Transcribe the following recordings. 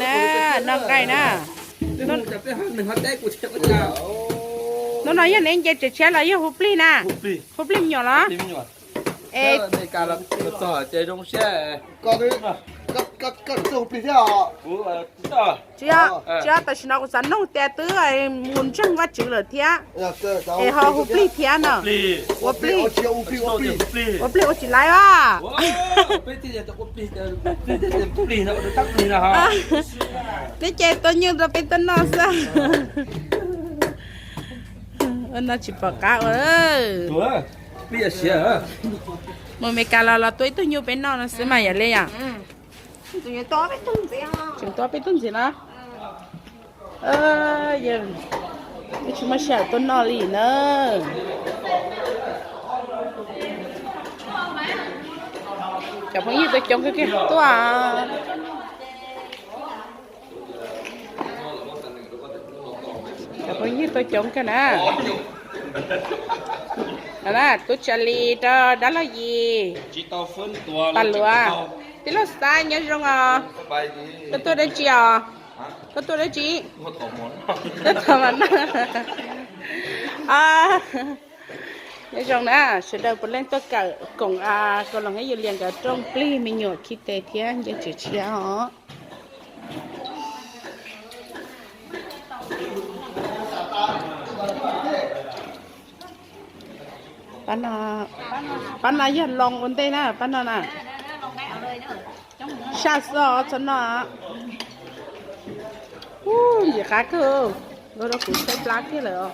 Na, noj nqaij na. Hnub no yog neb nce tsev tshiab los yog hu plig na? Hu plig me nyuam los? Es tsis yog, tam sim no kuv xav nug tias twb mus ntseeg Vajtswv lawm thiab es ho hu plig thiab no? Ua plig, ua plig ua tsis laiv a? Neb ces tua nyuj rau peb tuaj noj xwb. Ua no tsis pom qab ua. Mus Meskas los los tua ib tug nyuj peb noj no xwb mas yom li yom. Tseem tua peb tug ntxiv no. Yog tsis muaj sij hawm tuaj noj li na. Cov phooj ywg tuaj coob kawg kiag tuaj. Cov phooj ywg tuaj coob kawg na. Tub Tsa Lis rau dab laug Yis, Paj Luav, tij laug Xab nyob zoo os. Koj tuaj dab tsi os? Koj tuaj dab tsi? Tuaj tho mas no. Nyob zoo na, sawv daws puav leej tuaj kawm koom Kaus Loos thiab Yus Lias nkawd rooj plig me nyuam khi tes thiab nce tsev tshiab os. Pab no yog loo ua ntej na, pab no na. Saj xoj txhob noj. Ub, ntxim qab kawg, los rau kuv tshaib plab kiag lawm os.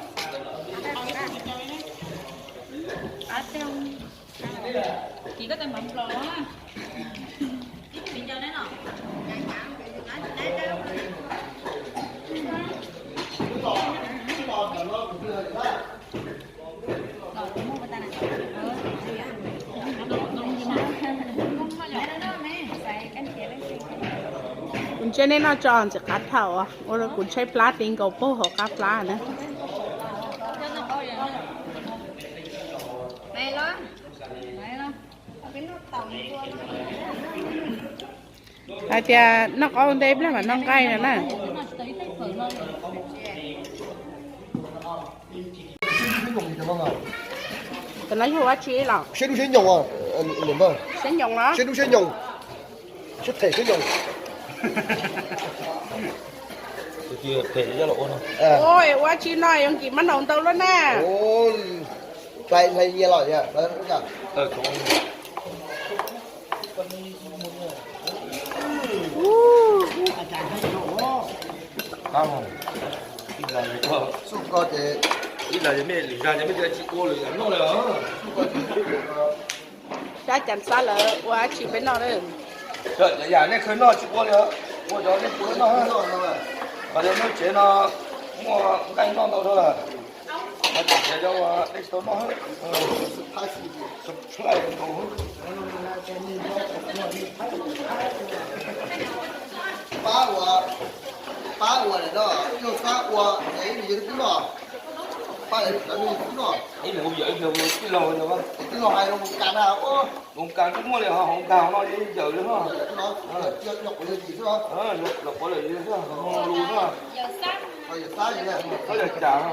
Kuv ntsia nej noj tso ntxim qab thaum ua rau kuv tshaib plab ti nkaus puag hauv qab plab na. Hais tias noj qaub ntej plag mam noj nqaij no na. Cov no yog ua tsi los? Siab nyoos los? Ua tsi no yuav nkim mab naus ntau luaj na. Sab Cas Xab lawv ua dab tsi peb noj lawm? Yam nej khaws noj tsis ua li, ua cov nej ua noj. Noj tsev no muaj nqaij noj ntau dhau lawm. Noj tsev cov ua nej tsis tau noj. Pab ua, pab ua, ib leeg ua yam ib leeg ua tij laug. Hoov Kas twb muaj li, Hoov Kas no yawm li. Los quav lawm xwb, lus xwb, yawm cas.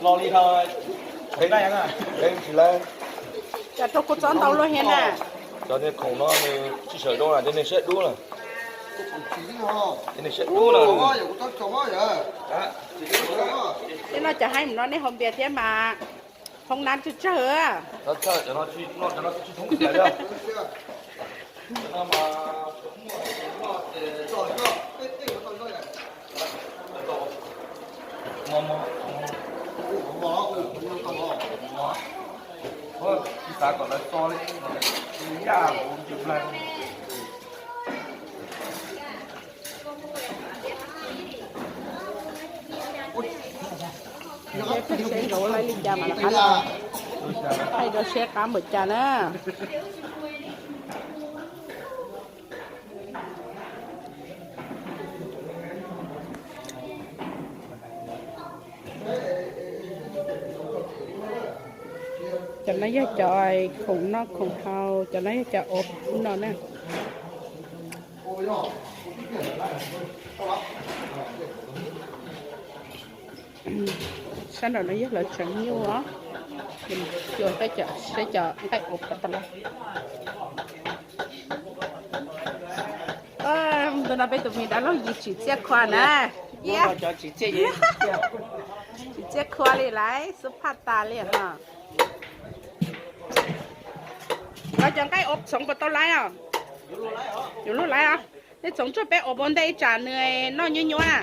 Los li no, tsis lawv. Cov rau kua txob ntau luaj thiab na. Cov nej khoom no nws tsis sawv dua na, cov nej siab dub na. Cov nej siab dub na. Tej no cov haib no nej haus npias thiab mas thoob nab tsawg tsawg. Xav kom lawv txo li, yaj ua ncig plag. Seb peb seb nkawd ua laij li cas mas rov qab los thaij rau seb qab npaum cas na. Cov no yog cov khoom noj khoom haus, cov no yog cov ob no na. Sab nraum no yog lawv tsev nyuj os. Cua saib cov nqaij ob puas tau lawm. Ntu no peb tus me dab laug Yis tsim txiaj khua na. Tsim txiaj khua li lawm, xub phaj tas li os. Koj cov nqaij ob txhoov puas tau lawm os? Yuav luaj lawm os. Nej txhoov tsuag peb ob puas ntej ib tsam nws noj nyuab nyuab na.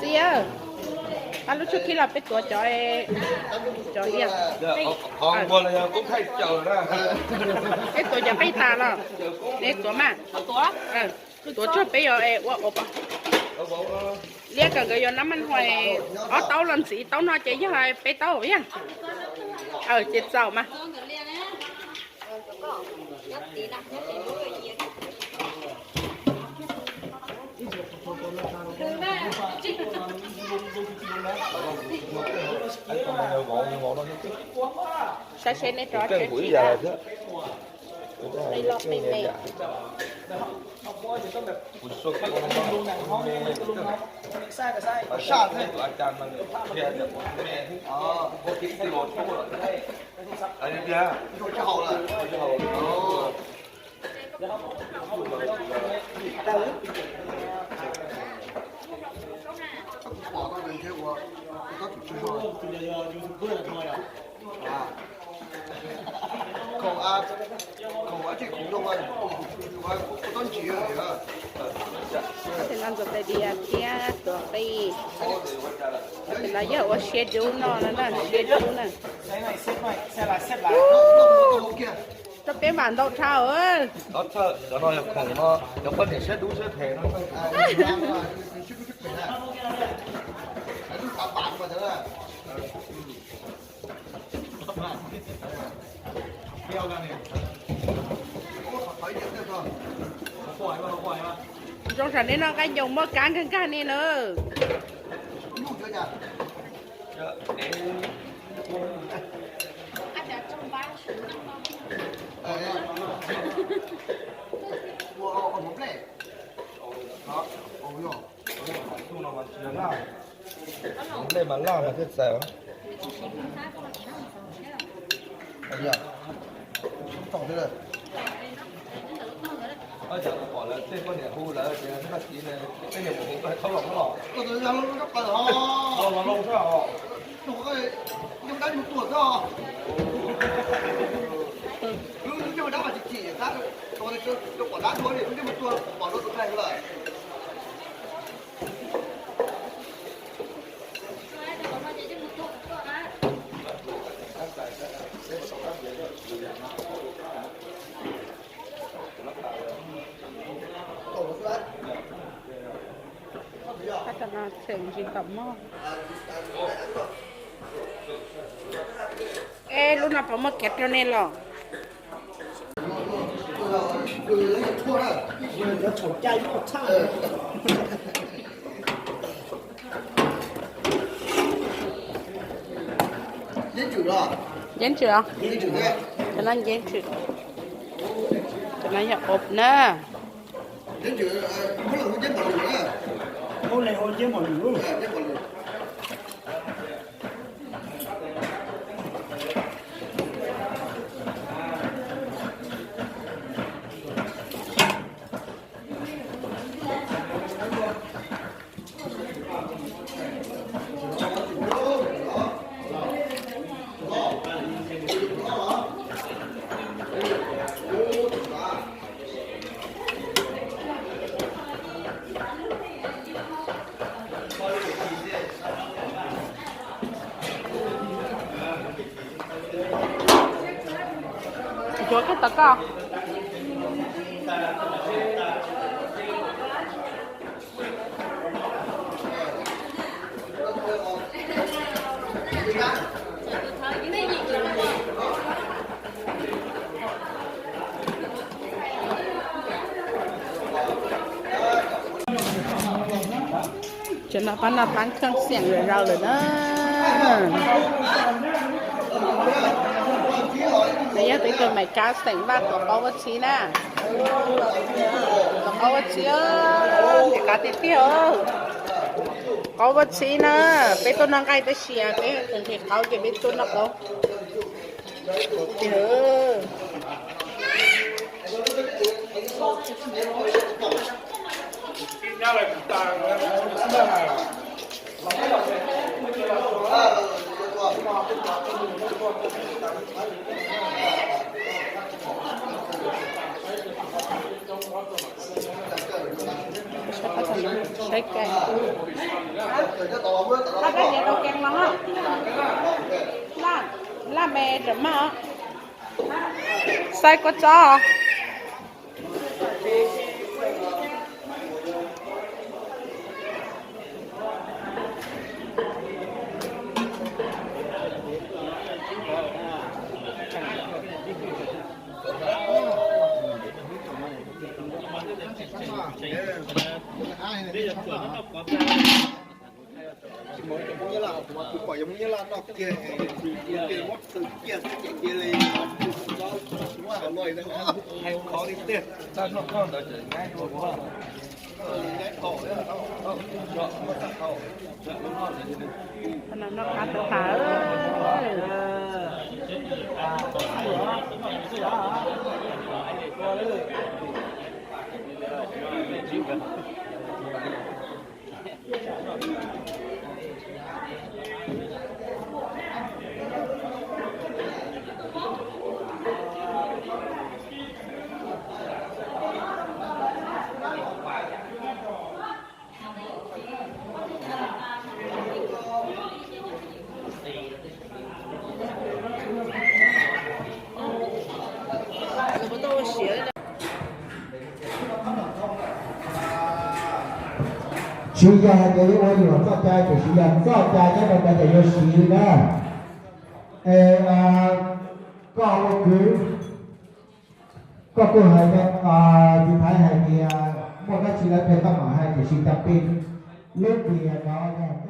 Xib, pab lub tshuaj khib los peb tuav cov, cov, peb tuav cov qij tas los, nej tuav mas, tuav tsuag peb yuav ua ob. Liab kom nkawd yuav nab maj hua, ob taub los ntxiv taub no ces yog peb taub yog. Ces txaus mas. Saib seb nej rov tsev tsis tau. Qij los me me. Tam sim no ntxuav tais diav thiab tuav qij. Tam sim no yog ua siab dub no na, siab dub na. Rau peb vam ntau dhau. Cov no yog khoom no, cov poj niam siab dub siab phem no. Zoo tsam nej noj nqaij ncaus muaj kab nkag nkag nej na. Nplej mas laj mas thiaj txais. Cov pom lawv tej poj niam hu lawv tias Maj Tiv, tej niam mus hu koj thaub los los. Los los los. Tam no tseem ntsis tom mog. Es lub no puas muaj kev rau nej los? Nceb ntsws os. Cov no nceb ntsws. Cov no yog ob na. Yuav koj tau koj. Cov no pab noj pab kheej xiam zom zaws lawm na. Nws yog peb tug Meskas xeem Vaj tuav qaub vaj txhib na. Tuav qaub vaj txhib, ntxim qab tiag tiag. Qaub vaj txhib na, peb tuaj noj nqaij tab sis peb tseem nqhis qaub ces peb tuaj noj qaub tiag. Saib kab, kab niam rau kev los, laj me ram maj, saib kua txob. Noj qab tas tas. Tsis yog hais tias yuav ua luam txoj cai, tiam sis yog txoj cai nyob rau ntawd ces yuav siv na. Es koj ua kwv, koj kuj hais rau tus thaiv hais tias muaj dab tsi lawv peb koj mam hais, tiam sis tam pib lub tias no yog